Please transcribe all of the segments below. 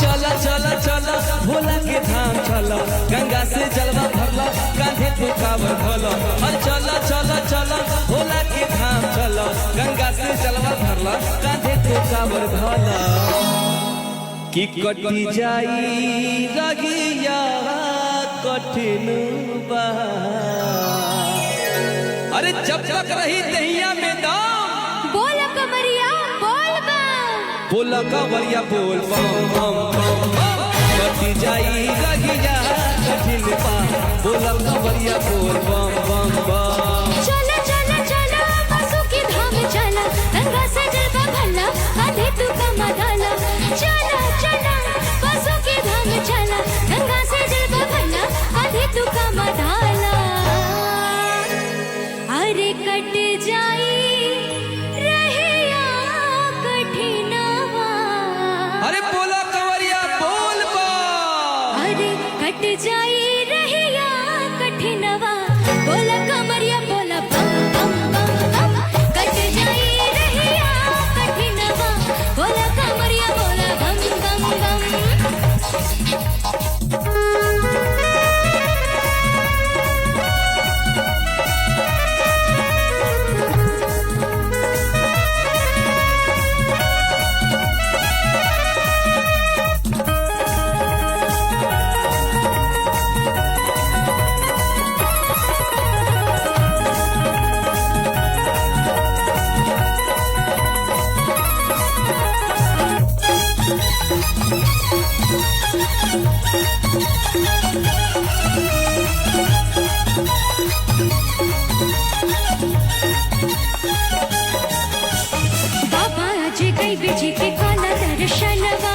चला चला चला भोला के धाम चला, गंगा से जलवा भरला, कांधे पे कावर भला। अरे चला चला चला भोला के धाम चला, गंगा से जलवा भरला, कांधे पे कावर भला। कि कटी जाई रगिया कठिन बा। अरे जब तक रही दहिया में दाम, बोल कमरिया बोल बम। बोला कंवरिया बोल बम बम बम बम। कटी जाई रगिया कठिन बा, बोला कंवरिया बोल बम बम बम। चला चला चला बासुकी धाम चला, गंगा से जलवा भला, कांधे तू कमा धाला। चला चला बासुकी धाम चला, गंगा से जलवा भला, कांधे तू कमा धाला। अरे कट जाई रहिया कठिनवा। अरे बोला कंवरिया बोल बम। अरे कट जाई रहिया कठिनवा, बोला कमरिया बोला बम बम बम बम। कट जाई रहिया कठिनवा, बोला कमरिया बोला बम बम बम। बाबा आज गई बिजी के काला दर्शनवा,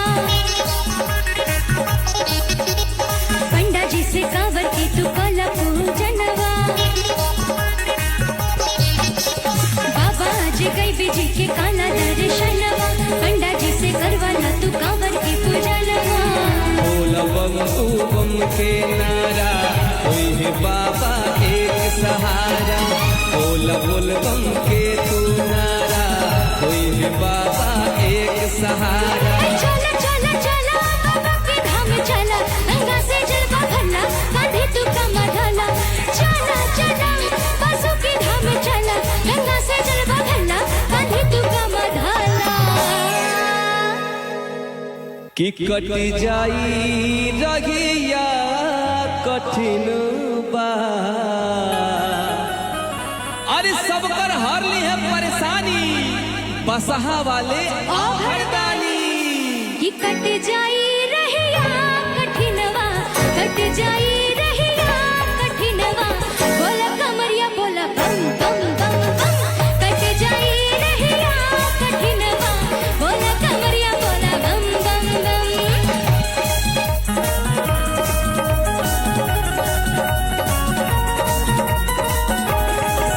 पंडा जी से कांवर की तू काला पूजनवा। बाबा आज गई बिजी के काला दर्शनवा, पंडा जी से करवाला तू कांवर की पूजनवा। बोला बम तू बम के नारा, होई है बाबा एक सहारा। बोला बोल बम के तू नारा, होई है बाबा एक सहारा। चला चला चला बाबा के धाम चला, गंगा से जलवा भला, कांधे तू कमा ढाला। चला चला बासु के धाम चला, गंगा से जलवा भला, कांधे तू कमा ढाला। कि कट जाई रगिया कठिन बा। अरे सबकर हर ली है परेशानी, बसहा वाले औघड़दानी। कि कट जाई रहिया कठिनवा, कट जाई रहिया कठिनवा, बोला कमरिया बोला बम बम बम बम। कट जाई रहिया कठिनवा, बोला कमरिया बोला बम बम बम।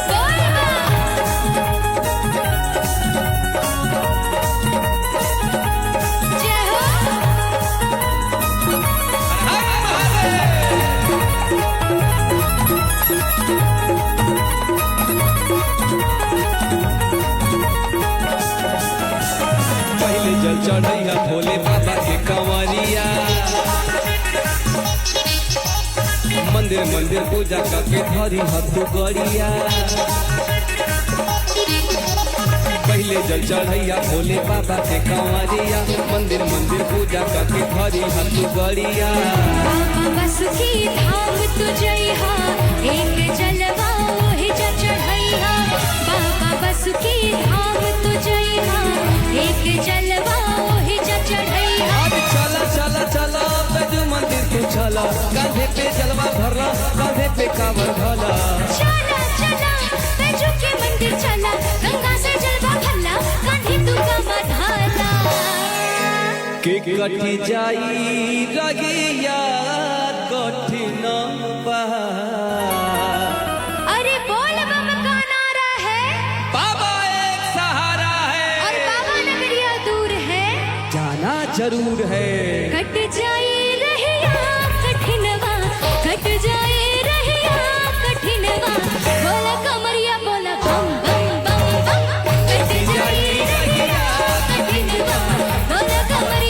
बोल बम। जय हो। हर महादेव। पहले जल चढ़ैया भोले बाबा के कंवरिया, मंदिर मंदिर पूजा करके धरी हथु गरिया। पहले जल चढ़ैया भोले बाबा के कंवरिया, मंदिर मंदिर पूजा करके धरी हथु गरिया। बाबा बासुकी धाम तू जइहा, एक जलवा ओहि जा चढ़ैहा। बाबा बासुकी धाम तू जइहा, एक जलवा ओहि जा चढ़ैहा। अब चला चला चला बैजू मंदिर तू चला, कांधे पे जलवा भरला, कांधे पे कांवर भला। चला चला बैजू के मंदिर चला, गंगा से जलवा भला, कांधे तू कमा ढाला। कि कटी जाई रगिया कठिन बा। अरे बोल बम का नारा है, बाबा एक सहारा है, और बाबा नगरिया दूर है, जाना जरूर है। कट जाए रहिया कठिनवा, कट जाए रहिया कठिनवा, बोला कमरिया बोला बम बम बम बम। कट जाए रहिया कठिनवा, बोला कमरिया।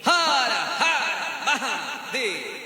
हर हर महादेव।